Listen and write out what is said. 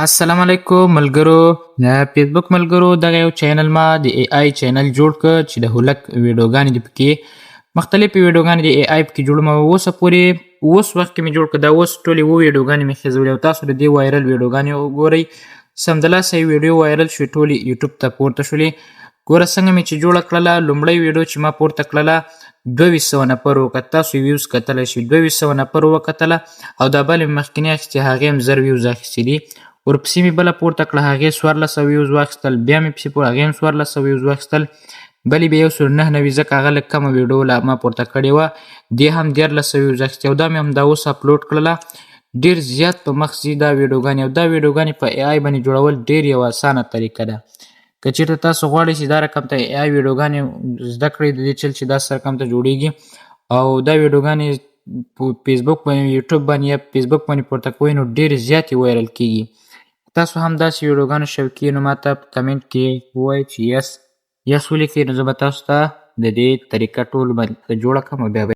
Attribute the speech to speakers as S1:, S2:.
S1: السلام علیکم ملګرو، فیسبوک ملګرو، دغه یو چینل ما د ای آی چینل جوړ کړ چې د هولک ویډیوګانې دي پکې، مختلفې ویډیوګانې د ای آی پکې جوړوم. اوسه پورې اوس وخت کې مې جوړ کړ، دا اوس ټولې اووه ویډیوګانې مې خېزولې او تاسو د دې وایرل ویډیوګانې وګورئ. سمدلاسه یې ویډیو وایرل شوې، ټولې یوټیوب ته پورته شولې. ګوره څنګه مې چې جوړه کړله، لومړۍ ویډیو چې ما پورته کړله 2200 نفرو وکتل، تاسو یې ویوز کتلی شئ، 2200 نفرو وکتله. او دا بله مې مخکینۍ اخیستې، هغې هم 1000 ویوز اخیستي دي. ورپسې مې بله پورته کړه، هغې 1400 ویوز واخیستل. بیا مې پسې پورته، هغې هم 1400 ویوز واخیستل. بلې بیا 199، ځکه هغه لږ کمه ویډیو لا ما پورته کړې وه، دې هم 1300 ویوز اخیستې. او دا مې همدا اوس اپلوډ کړله، ډېر زیات په مخ ځي دا ویډیوګانې. او دا ویډیوګانې په ای آی باندې جوړول ډېر یو اسانه طریقه ده. که چېرته تاسو غواړئ چې دا رقم ته ای آی ویډیوګانې زده کړئ، د دې چل چې دا رقم ته جوړېږي، او دا ویډیوګانې په فیسبوک باندې، یوټیوب باندې یا فیسبوک باندې پورته کوئ، نو ډېرې زیاتې وایرل کېږي. تاسو هم داسې ویډیوګانو شوقي، نو ماته په کمنټ کې ووایئ چې یس یس ولیکئ، نو زه به تاسو ته د دې طریقه ټول باندې جوړه کړم او بیا به